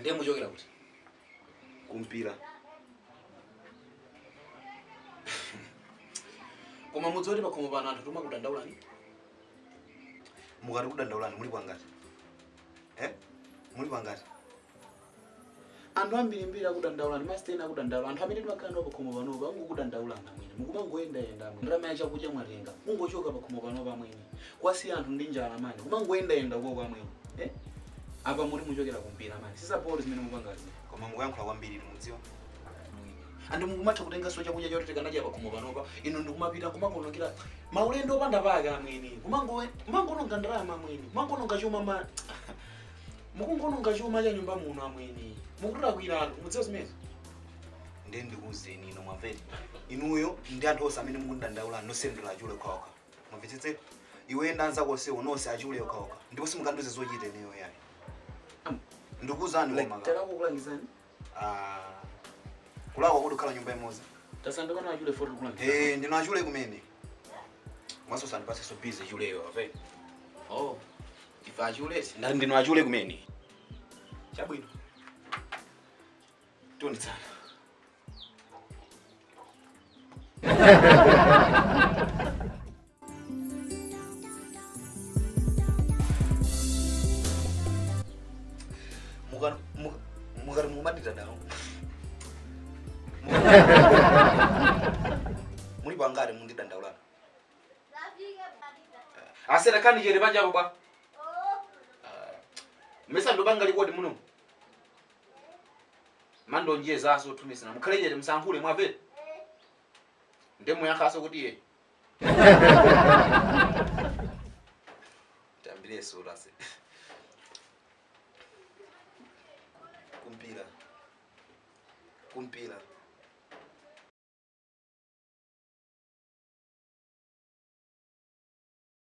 Ndiye muchokera kuti? Kumpira. Koma mudziwa kuti pakhomo pano anthu timakudandaulani? Mukati kudandaulani muli pangati? Eh? Muli pangati? Anthu ambirimbiri akudandaulani, masiteni akudandaula, anthu amene timakhala nawo pakhomo panopa angokudandaulani amwene, mukumangoyendayenda amwene. Ndalama ya chakudya mwatenga, kungochoka pakhomo panopa amwene, kwasiya anthu ndi njala mani, kumangoyendayenda koko amwene. Eh? Apa muti muchokera kumpira mani, sisapoti zimene mupangazi. Koma mukuyankhula kwambiri mudziwa. Anthu mukumatha kutenganso chakudya choti tikanadya pakhomo panopa, inu ndikumapita kumakonongera maulendo opanda pake amwene, kumangononga ndalama amwene, kumangononga chuma ma mukungononga chuma cha nyumba muno amwene, mukutilakwira anthu, mudziwa zimenezo? Ndiye ndikuwuzeni ino mwamvere. Inuyo ndi anthu onse amene mukundidandaula nonse ndinu achule okhaokha. Mwamvetsetse? Iwe ndi anzako onsewo nonse achule okhaokha. Ndipo simukandiuze zochita ineyo yayi. Ndikuwuzani koma ka. Takakukulangizani? Ah. Kulakwa kuti kukhala nyumba imodzi. Tasandukana achule foto kulangiza. Eh, ndinu achule kumene. Mwaso sandipase busy chuleyo ave. Oh. Ife achule si. Ndani ndinu achule kumene. Chabwino. Tionetsana. Mukati mukumadita dawo. Muli pangati mundidandaulana? Asera kani chere panja bwa. Mesa ndopanga likodi muno. Mandonjezaso tumisana. Mukhale chete musankhule mwamvere. Ndiye muyankhaso kuti iye. Tambire sura se. Kumpira. Kumpira.